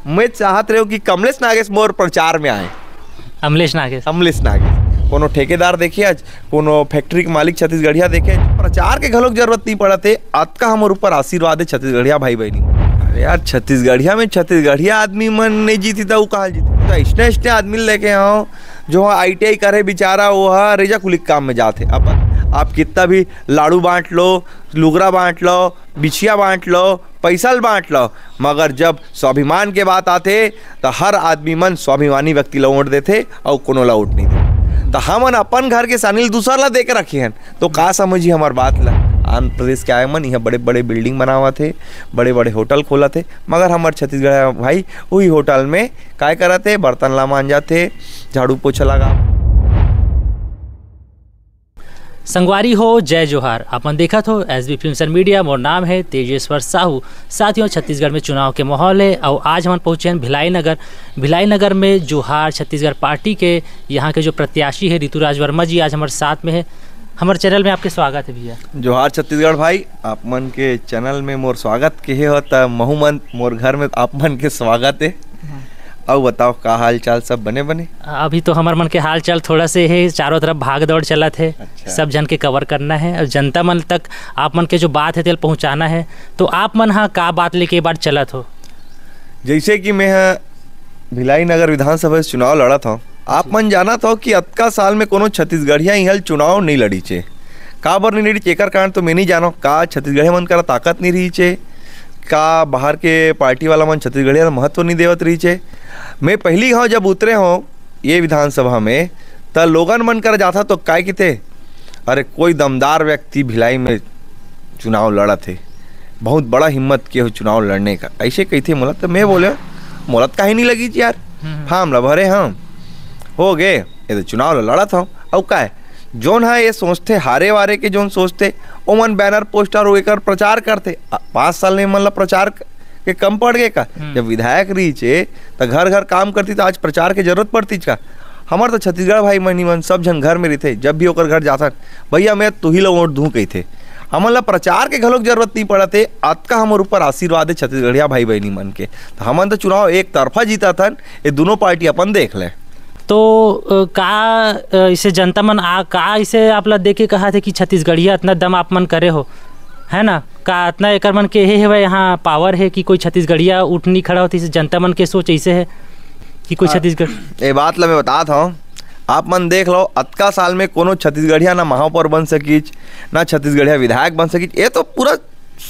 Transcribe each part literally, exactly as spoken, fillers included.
मैं चाहत रहेंव कि कमलेश नागेश मोर प्रचार में आए। अमलेश नागेश। अमलेश नागेश। कोनो ठेकेदार देखे आज, कोनो फैक्ट्री के मालिक छत्तीसगढ़िया देखे, प्रचार के घलोक जरूरत नहीं पड़त हे। अतका हमर ऊपर आशीर्वाद हे छत्तीसगढ़िया भाई बहिनी। अरे यार, छत्तीसगढ़िया में छत्तीसगढ़िया आदमी मन नहीं जीती, त ऊ कहाँ जीती? त अइसने अइसने आदमी लेके आओ, जो आईटीआई करे बेचारा, वो ह रेजा कुली के काम में जात हे। अपन आप कितना भी लाड़ू बांट लो, लुगरा बांट लो, बिछिया बांट लो, पैसा ल बांट लो, मगर जब स्वाभिमान के बात आथे, त हर आदमी मन स्वाभिमानी व्यक्ति ला वोट देथे अउ कोनो ला वोट नहीं दे। त हमन अपन घर के सानी ल दूसर ला दे के रखे हन, तो का समझी हमर बात ला? आंध्र प्रदेश के आए मन इहाँ बड़े-बड़े बिल्डिंग बनावत हे, बड़े-बड़े होटल खोलत हे, मगर हमर छत्तीसगढ़ भाई उही होटल में काय करत हे, बर्तन ला मांजत हे, झाड़ू पोछा लगा। संगवारी हो, जय जोहार। आप मन देखत हो एसबी फिल्म्स एंड मीडिया। मोर नाम है तेजेश्वर साहू। साथियों, छत्तीसगढ़ में चुनाव के माहौल है और आज हमन पहुँचे हैं भिलाई नगर। भिलाई नगर में जोहार छत्तीसगढ़ पार्टी के यहाँ के जो प्रत्याशी है ऋतुराज वर्मा जी, आज हमारे साथ में है। हमारे चैनल में आपके स्वागत है भैया। जोहार छत्तीसगढ़ भाई, आप मन के चैनल में मोर स्वागत के हे हो, त महू मन मोर घर में आप मन के स्वागत है। हाँ। अउ बताओ, का हाल चाल, सब बने बने? अभी तो हमर मन के हाल चाल थोड़ा से हे, चारों तरफ भाग दौड़ चलत हे। अच्छा। सब झन के कवर करना हे और जनता मन तक आप मन के जो बात हे, तेल पहुंचाना हे। तो आप मन हा का बात लेके ये बार चलत हो? जैसे कि मैं ह भिलाई नगर विधानसभा से चुनाव लड़त हव, आप मन जानत हव कि अतका साल में कोनो छत्तीसगढ़िया इहाँ ले चुनाव नहीं लड़ीचे। काबर नहीं लड़ीचे, एकर कारण तो मैं नहीं जानव। का छत्तीसगढ़िया मन करा ताकत नहीं रहीचे, का बाहर के पार्टी वाला मन छत्तीसगढ़िया ला महत्व नहीं देवत रहीचे? मैं पहली घाव जब उतरे हव ये विधानसभा में, त लोगन मन करा जाथा तो काय किथे, "अरे, कोई दमदार व्यक्ति भिलाई में चुनाव लड़त हे, बहुत बड़ा हिम्मत के हो चुनाव लड़ने का," ऐसे कहिथे मोला। तो मैं बोले, "मोला तो काहे नहीं लगी यार, हम्म। फॉर्म ला भरे हम, हो गए, ये तो चुनाव ला लड़त हव, अउ काय?" जोन हा ये सोचथे, हारे वारे के जोन सोचथे, ओमन बैनर पोस्टर वो एकर प्रचार करथे। आ, पाँच साल में मन ला प्रचार के कम पड़ गए का? हम्म। जब विधायक रहीचे, त घर घर काम करती, त आज प्रचार के जरूरत पड़तीच का? हमर तो छत्तीसगढ़ भाई बहिनी मन सब झन घर में रहिथे, जब भी ओकर घर जाथन, "भैया, मैं तुही ला वोट दूं," कहिथे। हमन ला प्रचार के घलोक जरूरत नहीं पड़त हे, अतका हमर ऊपर आशीर्वाद हे छत्तीसगढ़िया भाई बहिनी मन के। त हमन तो चुनाव एक तरफा जीतत हन, ये दोनों पार्टी अपन देख ले। तो, अ, का, अ, इसे जनता मन आ, का इसे आप ला देख के कहा थे कि छत्तीसगढ़िया इतना दम आप मन करे हो, है ना? का इतना एकर मन के हे हवय, यहाँ पावर है कि कोई छत्तीसगढ़िया उठ नहीं खड़ा होती, इसे जनता मन के सोच ऐसे है कि कोई हाँ, छत्तीसगढ़ ये बात ला मैं बतात हव, आप मन देख लो, अतका साल में कोनो छत्तीसगढ़िया ना महापौर बन सकीच, ना छत्तीसगढ़िया विधायक बन सकीच, ये तो पूरा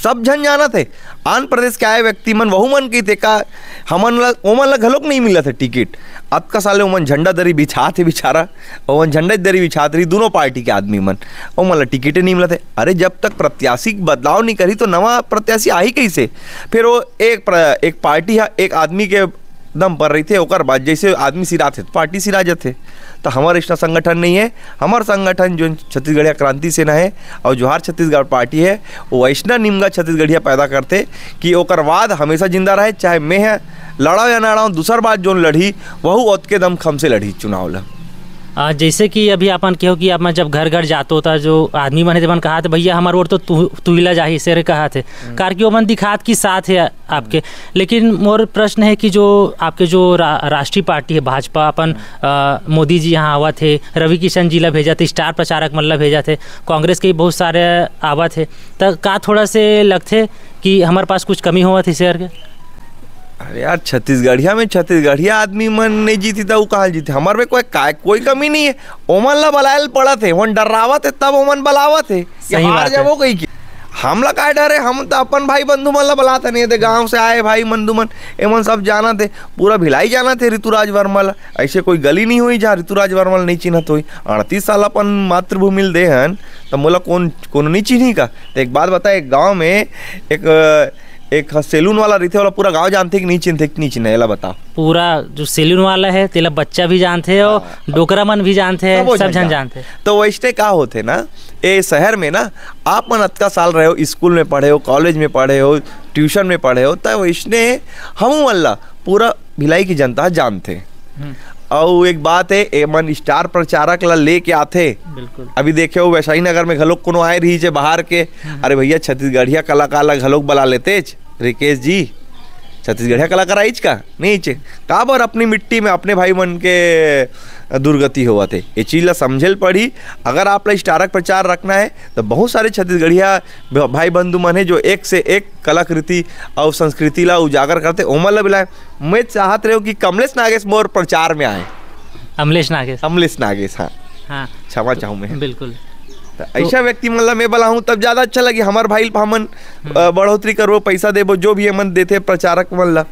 सब झन जानत हे। आंध्र प्रदेश के आए व्यक्ति मन, वहू मन कहिथे का हमन ला, ओमन ला घलोक नहीं मिलत हे टिकट। अतका साल ले ओमन झंडा दरी बिछात हे बेचारा, ओमन झंडा दरी बिछात रही, दोनों पार्टी के आदमी मन, ओमन ला टिकट नहीं मिलत हे। अरे, जब तक प्रत्याशी बदलाव नहीं करी तो नवा प्रत्याशी आही कैसे? फिर वो एक प्र-, एक पार्टी हा एक आदमी के दम पर रहिथे, ओकर बाद जैसे आदमी सिराथे, त पार्टी सिरा जथे। त हमर अइसना संगठन नहीं है। हमर संगठन जो छत्तीसगढ़िया क्रांति सेना है और जोहार छत्तीसगढ़ पार्टी है, वो अइसना निमगा छत्तीसगढ़िया पैदा करथे कि ओकर वाद हमेशा जिंदा रहे, चाहे मैं ह लड़ाव या ना लड़ाव, दूसर बार जोन लड़ही, वहू ओतके दमखम से लड़ही चुनाव ल। आ, जैसे कि अभी आपन कहो कि आप मन जब घर घर जातो, त जो आदमी मन हे, तेमन कहा, "त भैया, हमर वोट तो तू, तू ही ला जाही," से रे कहा थे। हम्म। कार कि ओमन दिखात कि साथ है आपके। लेकिन मोर प्रश्न है कि जो आपके जो रा-, राष्ट्रीय पार्टी है भाजपा, अपन, अ, मोदी जी यहाँ आवत है, रवि किशन जी ला भेजत है, स्टार प्रचारक मन ला भेजत है, कांग्रेस के भी बहुत सारे आवत है, त का थोड़ा से लगथे कि हमारे पास कुछ कमी होवत है इसे करके? अरे यार, छत्तीसगढ़िया में छत्तीसगढ़िया आदमी मन नहीं जीती, त ऊ कहाँ जीती? हमारे में कोई काय, कोई कमी नहीं है। ओमन ला बलायल पड़त है, ओमन डर्रावत है, तब ओमन बलावत है। सही हार बात है। जाबो कही के। हमला काय डर हे? हम त अपन भाई बंधु मन ला बलात हन, ये दे गांव से आए भाई बंधु मन, एमन सब जानत हे, पूरा भिलाई जानत हे ऋतुराज वर्मा ला। ऐसे कोई गली नहीं होई जहाँ ऋतुराज वर्मा ला नहीं चिन्हत होई। अड़तीस साल अपन मातृभूमि ल दे हन, त मोला कोन, कोनो नहीं चिन्ही का? त एक बात बता, एक गांव में एक, एक ह सैलून वाला रहिथे, ओला पूरा गांव जानथे कि नहीं चिन्हथे कि नहीं चिन्हथे, एला बता। पूरा जो सैलून वाला है, तेला बच्चा भी जानथे और हाँ। डोकरा मन भी जानथे, सबो सब झन झन जान-, जानथे। तो वैसने का होथे ना, ए शहर में ना, आप मन अतका साल रहे हो, स्कूल में पढ़े हो, कॉलेज में पढ़े हो, ट्यूशन में पढ़े हो, त वैसने हमू मन ला पूरा भिलाई की जनता जानथे। हम्म। अउ एक बात है, ए मन स्टार प्रचारक ला लेके आथे। बिल्कुल। अभी देखे हो, वैशाली नगर में घलोक कोनो आए रही जे बाहर के, हम्म। "अरे भैया, छत्तीसगढ़िया कलाकार ला घलोक बला लेतेच, रिकेश जी।" छत्तीसगढ़िया कलाकार आइच का? नहीं चे। काबर अपनी मिट्टी में अपने भाई मन के दुर्गति होवत हे, ये चीज ला समझे ल पड़ी। अगर आप ला स्टारक प्रचार रखना है, तो बहुत सारे छत्तीसगढ़िया भ-, भाई बंधु मन हे, जो एक से एक कलाकृति और संस्कृति ला उजागर करते, ओमन ला बुलाए। मैं चाहत रहे हूँ कि कमलेश नागेश मोर प्रचार में आए। अमलेश नागेश। अमलेश नागेश, हाँ। हाँ। क्षमा चाहूँ मैं। बिल्कुल। तो ऐसा व्यक्ति मन ला मैं बुलाहूँ, तब ज्यादा अच्छा लगे। हमार भाई ला हमन, हम्म। अ, बढ़ोतरी करबो, पैसा देबो, जो भी हमन देथे प्रचारक मन ला।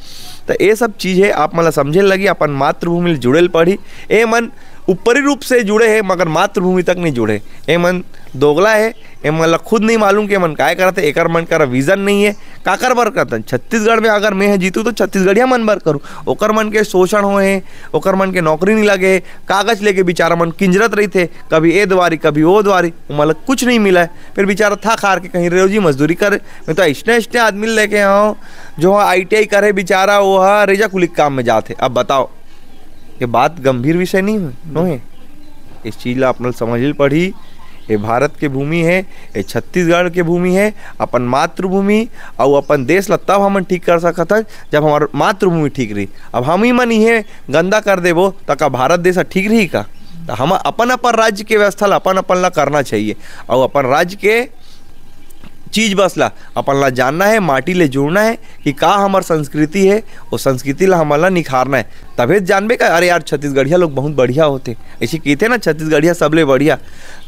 तो ये सब चीज है, आप मन ला समझे लगी, अपन मातृभूमि ले जुड़े ल पड़ी। ए मन ऊपरी रूप से जुड़े हैं, मगर मातृभूमि तक नहीं जुड़े। ए मन दोगला है, ए मन ला खुद नहीं मालूम कि ए मन काय करत है, एकर मन करा विजन नहीं है। काकर बर करत है? छत्तीसगढ़ में अगर मैं जीतू तो छत्तीसगढ़िया मन बर करूँ। ओकर मन के शोषण होए हे, ओकर मन के नौकरी नहीं लगे, कागज लेके बेचारा मन किंजरत रहिथे, कभी ए दुवारी, कभी ओ दुवारी, ओमन ला कुछ नहीं मिला है। फिर बेचारा थक हार के कहीं रोजी मजदूरी करे। मैं तो ऐसने ऐसने आदमी लेके आऊँ, जो आई टी आई करे बेचारा, वो हा रेजा कुली के काम में जात है। अब बताओ, ये बात गंभीर विषय नहीं है, नो है? इस चीज ला अपना समझ ल पड़ी। ये भारत के भूमि है, ये छत्तीसगढ़ के भूमि है, अपन मातृभूमि, अउ अपन देश ला तब हमन ठीक कर सकत हन, जब हमार मातृभूमि ठीक रही। अब हम ही मन इहे गंदा कर देबो, त का भारत देश ह ठीक रही का? त हम अपन, अपन राज्य के व्यवस्था ला अपन, अपन ला करना चाहिए, अउ अपन राज्य के चीज बस ला अपन ला जानना है, माटी ले जुड़ना है कि का हमर संस्कृति है, वो संस्कृति ला हमन ला निखारना है। तभे जानबे का, अरे यार, छत्तीसगढ़िया लोग बहुत बढ़िया होते, ऐसे कहते ना, छत्तीसगढ़िया सबले बढ़िया।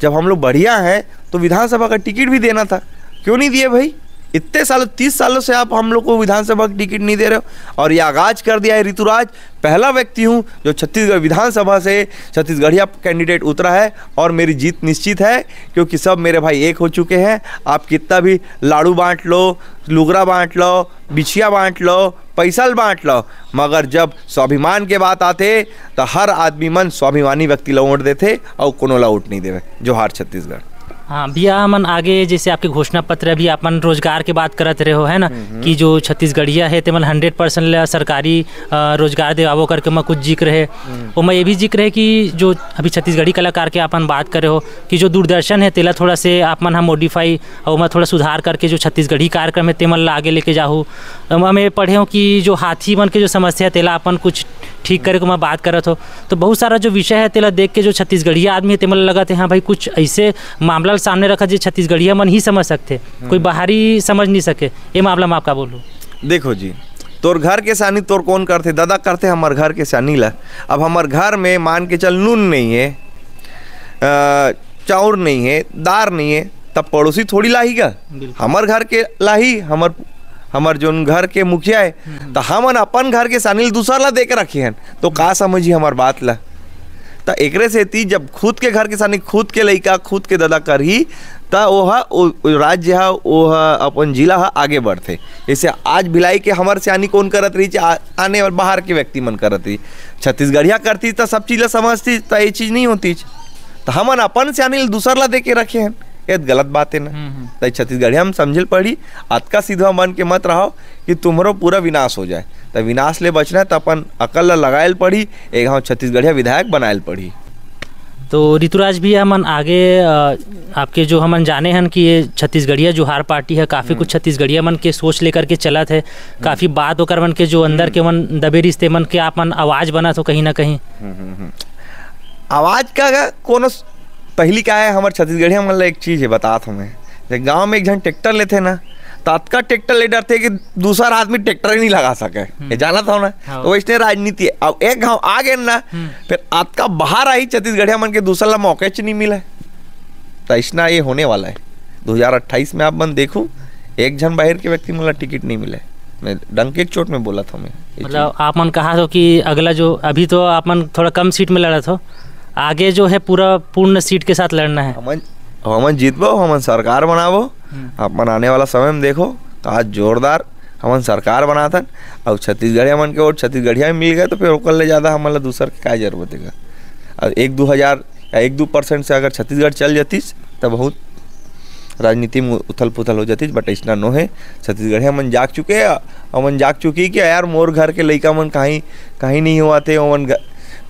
जब हम लोग बढ़िया हैं, तो विधानसभा का टिकट भी देना था, क्यों नहीं दिए भाई? इतने सालों, तीस सालों से आप हम लोग को विधानसभा की टिकट नहीं दे रहे हो, और ये आगाज कर दिया है ऋतुराज। पहला व्यक्ति हूँ जो छत्तीसगढ़ विधानसभा से छत्तीसगढ़िया कैंडिडेट उतरा है, और मेरी जीत निश्चित है, क्योंकि सब मेरे भाई एक हो चुके हैं। आप कितना भी लाड़ू बांट लो, लुगरा बांट लो, बिछिया बांट लो, पैसा ल बांट लो, मगर जब स्वाभिमान के बात आथे, तो हर आदमी मन स्वाभिमानी व्यक्ति ला वोट देथे, अउ कोनो ला वोट नहीं देवे। जोहार छत्तीसगढ़। हाँ भैया, हमन आगे जैसे आपके घोषणा पत्र, अभी आपन रोजगार के बात करत रहे हो, है ना, हम्म। कि जो छत्तीसगढ़िया है, तेमन हंड्रेड परसेंट ला सरकारी, अ, रोजगार देवाबो करके ओमा कुछ जिक्र है। हम्म। ओमा ये भी जिक्र है कि जो अभी छत्तीसगढ़ी कलाकार के आपन बात करे हो, कि जो दूरदर्शन है, तेला थोड़ा से आपमन ह modify अउ ओमा थोड़ा सुधार करके जो छत्तीसगढ़ी कार्यक्रम है, तेमन ला आगे लेके जाहू। ओमा मैं पढ़े हो कि जो हाथी मन के जो समस्या है, तेला आपन कुछ ठीक करे के ओमा बात करत हो। तो बहुत सारा जो विषय है, तेला देख के जो छत्तीसगढ़िया आदमी है, तेमन ला लगत है, हाँ भाई, कुछ ऐसे मामला ला सामने रखा, जे छत्तीसगढ़िया मन ही समझ सकथे, कोई हम्म। बाहरी समझ नहीं सके। ये मामला में आप का बोलू? देखो जी, तोर घर के सानी तोर कौन करथे? ददा करथे हमर घर के सानी ला। अब हमर घर में मान के चल, नून नहीं है, अ, चाउर नहीं है, दार नहीं है, तब पड़ोसी थोड़ी लाही का? बिल्कुल। हमर घर के लाही, हमर, हमर जोन घर के मुखिया है, हम्म। त हमन अपन घर के सानी ल दूसर ला दे के रखे हन, तो का समझी हमर बात ला? त एकरे सेती जब खुद के घर के सानी, खुद के लइका, खुद के ददा करही, त ओह, ओ, ओ राज्य ह, ओह अपन जिला ह आगे बढ़थे। जैसे आज भिलाई के हमर सियानी कौन करत रही, आ-, आने वाले बाहर के व्यक्ति मन करत रही, छत्तीसगढ़िया करती त सब चीज ला समझती, त ये चीज नहीं होती। त हमन अपन सियानी ल दूसर ला दे के रखे हन, ये गलत बात है ना। हम्म, हम्म। त छत्तीसगढ़िया हम समझे ल पड़ी, अतका सीधा मन के मत रहो कि तुम्हरो पूरा विनाश हो जाए। त विनाश ले बचना है, त अपन अकल ला लगाए ल पड़ी, एक घाव छत्तीसगढ़िया विधायक बनाए ल पड़ी। तो ऋतुराज भी, हमन आगे, अ, आपके जो हमन जाने हन कि ये छत्तीसगढ़िया जोहार पार्टी है, काफी हम्म। कुछ छत्तीसगढ़िया मन के सोच लेकर के चलत है, हम्म। काफी बात ओकर मन के जो अंदर हम्म। के मन दबे रिश्ते मन के आपन आवाज बनत हो कहीं ना कहीं। हम्म, हम्म, हम्म। आवाज का, का कोनो स-, पहली का है, हमर छत्तीसगढ़िया मन ला एक चीज है, बतात हूँ मैं, जब गांव में एक झन ट्रैक्टर लेथे ना, त अतका ट्रैक्टर ले डरथे कि दूसर आदमी ट्रैक्टर ही नहीं लगा सके। हम्म। ये जानत हो ना? हाँ। तो वैसने राजनीति है। अब एक घाव आ गए ना, हम्म। फिर अतका बाहर आई छत्तीसगढ़िया मन के दूसर ला मौके च नहीं मिला। तो ऐसना ये होने वाला है। दो हज़ार अट्ठाईस में आप मन देखो, एक झन बाहर के व्यक्ति मन ला टिकट नहीं मिले। मैं डंके के चोट में बोलत हूँ मैं ये मतलब, चीज। आप मन कहा हो कि अगला जो, अभी तो आप मन थोड़ा कम सीट में लड़त हो, आगे जो है पूरा पूर्ण सीट के साथ लड़ना है। हमन, हमन जीतबो, हमन सरकार बनाबो। हम्म। आप मन आने वाला समय में देखो, का जोरदार हमन सरकार बनाथन। अउ छत्तीसगढ़िया मन के वोट छत्तीसगढ़िया में मिल गए, तो फिर ओकर ले ज्यादा हमन ला दूसर के का जरूरत है? अउ एक दो हजार या एक दो परसेंट से अगर छत्तीसगढ़ चल जातीस, त बहुत राजनीति में उथल पुथल हो जातीस। But ऐसना नो है, छत्तीसगढ़िया मन जाग चुके हैं, हमन जाग चुकी कि यार, मोर घर के लइका मन कहीं, कहीं नहीं हुआ थे, ओमन घ-,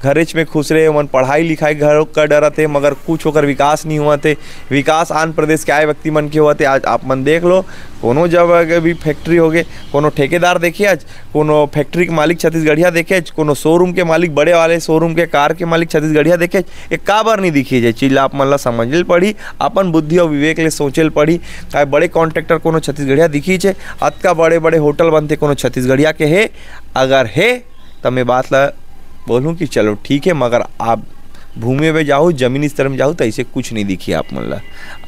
घरेच में खुश रहे, ओमन पढ़ाई लिखाई घलो कर डरत हे, मगर कुछ ओकर विकास नहीं होवत हे। विकास आन प्रदेश के आए व्यक्ति मन के होवत हे। आज आप मन देख लो, कोनो जगह के भी फैक्ट्री होगे, कोनो ठेकेदार देखे आज, कोनो फैक्ट्री के मालिक छत्तीसगढ़िया देखे आज, कोनो शोरूम के मालिक, बड़े वाले शोरूम के कार के मालिक छत्तीसगढ़िया देखे आज, ये काबर नहीं दिखी? ये चीज ला आप मन ला समझ ले पड़ी, अपन बुद्धि और विवेक ले सोचे ले पड़ी। काय बड़े कॉन्ट्रैक्टर कोनो छत्तीसगढ़िया दिखी छे? अतका बड़े बड़े होटल बनते कोनो छत्तीसगढ़िया के हे? अगर हे, त मैं बात ला बोलूँ कि चलो ठीक है, मगर आप भूमि में जाहू, जमीनी स्तर में जाहू, त ऐसे कुछ नहीं दिखी आप मन ला।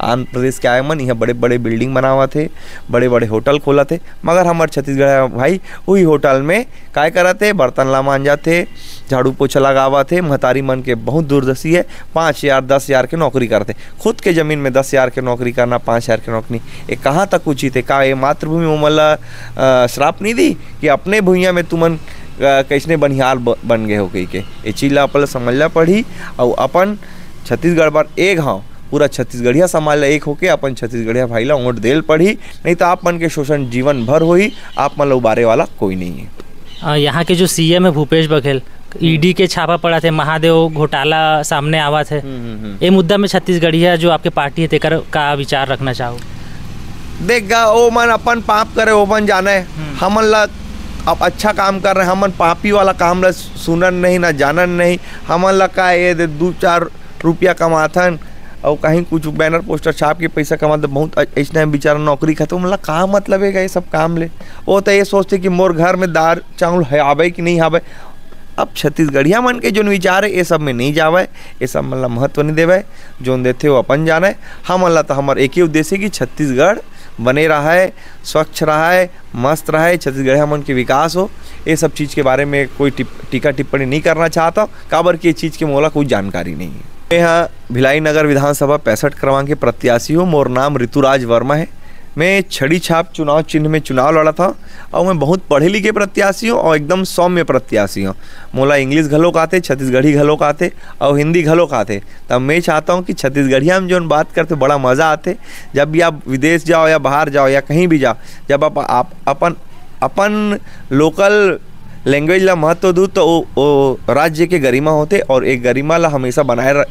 आंध्र प्रदेश के आए मन यहाँ बड़े बड़े बिल्डिंग बनावत हे, बड़े बड़े होटल खोलत हे, मगर हमर छत्तीसगढ़ भाई वही होटल में काय करत हे, बर्तन ला मांजत हे, झाड़ू पोछा लगावत हे। महतारी मन के बहुत दुर्दशी है, पाँच हजार दस हजार के नौकरी करत हे, खुद के जमीन में दस हजार के नौकरी करना, पाँच हजार के नौकरी, ये कहाँ तक उचित है? का ये मातृभूमि ओमन ला अ, श्राप नहीं दी कि अपने भुइयां में तुमन अ, कैसने बनिहार ब-, बन गए हो कही के? ये चीज ला अपन ला समझना पड़ी। और अपन छत्तीसगढ़ बर एक, हाँ, पूरा छत्तीसगढ़िया समाज ला एक होके अपन छत्तीसगढ़िया भाई ला वोट देल पड़ी, नहीं तो आप मन के शोषण जीवन भर होही, आप मन ला उबारे वाला कोई नहीं है। अ, यहाँ के जो सीएम है भूपेश बघेल, ईडी के छापा पड़ा थे, महादेव घोटाला सामने आवा थे। हम्म, हम्म, हम्म। ये मुद्दा में छत्तीसगढ़िया जो आपके पार्टी है, तेकर का विचार रखना चाहो? देख गा, ओ मन अपन पाप करे, ओ मन जाने। हम्म। हमन ला अब अच्छा काम कर रहे, हमन पापी वाला काम ला सुनन नहीं, ना जानन नहीं। हमन ला का ये दे दू चार रुपया कमाथन, और कहीं कुछ बैनर पोस्टर छाप के पैसा कमाते, बहुत अ-, ऐसने बेचारा नौकरी खाते, ओमन ला का मतलब है ये सब काम ले? वो तो ये सोचते कि मोर घर में दार चाउर है, आवे कि नहीं आवे। अब छत्तीसगढ़िया मन के जोन विचार है, ये सब में नहीं जावे, ये सब मन ला महत्व नहीं देवे। जोन देथे वो अपन जाने। हमन ला तो हमर एक ही उद्देश्य कि छत्तीसगढ़ बने रहे, स्वच्छ रहे, मस्त रहे, छत्तीसगढ़िया मन के विकास हो। ये सब चीज के बारे में कोई टिप-, टीका टिप्पणी नहीं करना चाहता, काबर कि ये चीज के मोला कोई जानकारी नहीं है। मैं यहाँ भिलाई नगर विधानसभा पैंसठ क्रमांक के प्रत्याशी हूँ। मोर नाम ऋतुराज वर्मा है। मैं छड़ी छाप चुनाव चिन्ह में चुनाव लड़त हूँ, और मैं बहुत पढ़े लिखे प्रत्याशी हूँ और एकदम सौम्य प्रत्याशी हूँ। मोला इंग्लिश घलोक आथे, छत्तीसगढ़ी घलोक आथे और हिंदी घलोक आथे। तब मैं चाहता हूँ कि छत्तीसगढ़िया में जोन बात करते, बड़ा मजा आथे। जब भी आप विदेश जाओ या बाहर जाओ या कहीं भी जाओ, जब आप, आप अपन, अपन लोकल लैंग्वेज ला महत्व दू, तो वो, वो राज्य के गरिमा होथे, और एक गरिमा ला हमेशा बनाए र-,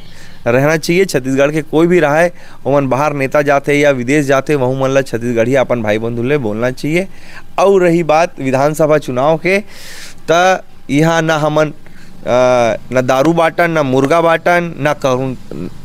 रहना चाहिए। छत्तीसगढ़ के कोई भी रहे, ओमन बाहर नेता जाथे या विदेश जाथे, वहू मन ला छत्तीसगढ़िया अपन भाई बंधु ले बोलना चाहिए। और रही बात विधानसभा चुनाव के, त यहाँ ना हमन, अ, ना दारू बाटन, ना मुर्गा बाटन, ना कहूँ,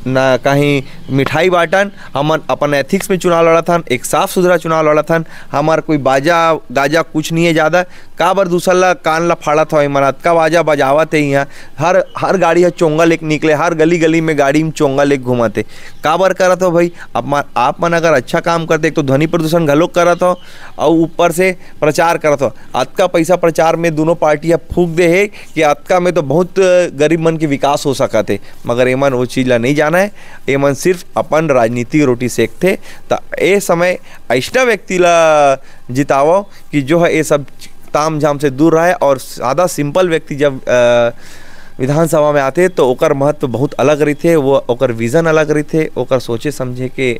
ना कहीं मिठाई बाटन। हमन अपन एथिक्स में चुनाव लड़त हन, एक साफ सुथरा चुनाव लड़त हन। हमार कोई बाजा गाजा कुछ नहीं है ज़्यादा। काबर दूसर ला कान ला फाड़त हव? एमन अतका बाजा बजावत है यहाँ, हर, हर गाड़ी ह चोंगा लेके निकले, हर गली गली में गाड़ी में चोंगा लेके घूमत है। काबर करत हो भाई? आप मन, आप मन अगर अच्छा काम करते, एक तो ध्वनि प्रदूषण घलोक करत हो, और ऊपर से प्रचार करत हो। अतका पैसा प्रचार में दोनों पार्टी ह फूंक दे हे कि अतका में तो बहुत गरीब मन के विकास हो सकत हे, मगर एमन वो चीज ला नहीं जाना है। एमन सिर्फ अपन राजनीतिक रोटी सेकथे। त ए समय ऐसना व्यक्ति ला जितावो कि जो है ये सब ताम झाम से दूर रहे, और सादा सिंपल व्यक्ति जब, अ, विधानसभा में आथे तो ओकर महत्व बहुत अलग रहिथे, वो ओकर विजन अलग रहिथे, ओकर सोचे समझे के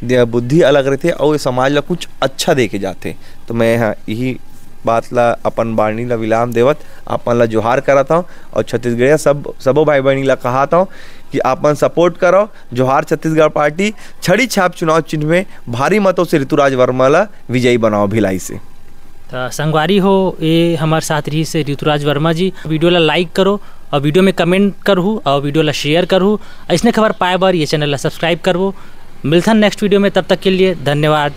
दे-, बुद्धि अलग रहिथे, और ये समाज ला कुछ अच्छा दे के जाथे। तो मैं यहाँ यही बात ला, अपन बाणी ला विराम देवत, अपन ला जोहार करत हूँ, और छत्तीसगढ़िया सब, सबो भाई बहनी ला कहत हूँ कि अपन सपोर्ट करो। जोहार छत्तीसगढ़ पार्टी, छड़ी छाप चुनाव चिन्ह में भारी मतों से ऋतुराज वर्मा ला विजयी बनाओ भिलाई से। त संगवारी हो, ये हमार साथ रही से ऋतुराज वर्मा जी। वीडियो ला लाइक करो और वीडियो में कमेंट करहू और वीडियो ला शेयर करहू। ऐसने खबर पाए बर ये चैनल ला सब्सक्राइब करहू। मिलथन नेक्स्ट वीडियो में, तब तक के लिए धन्यवाद।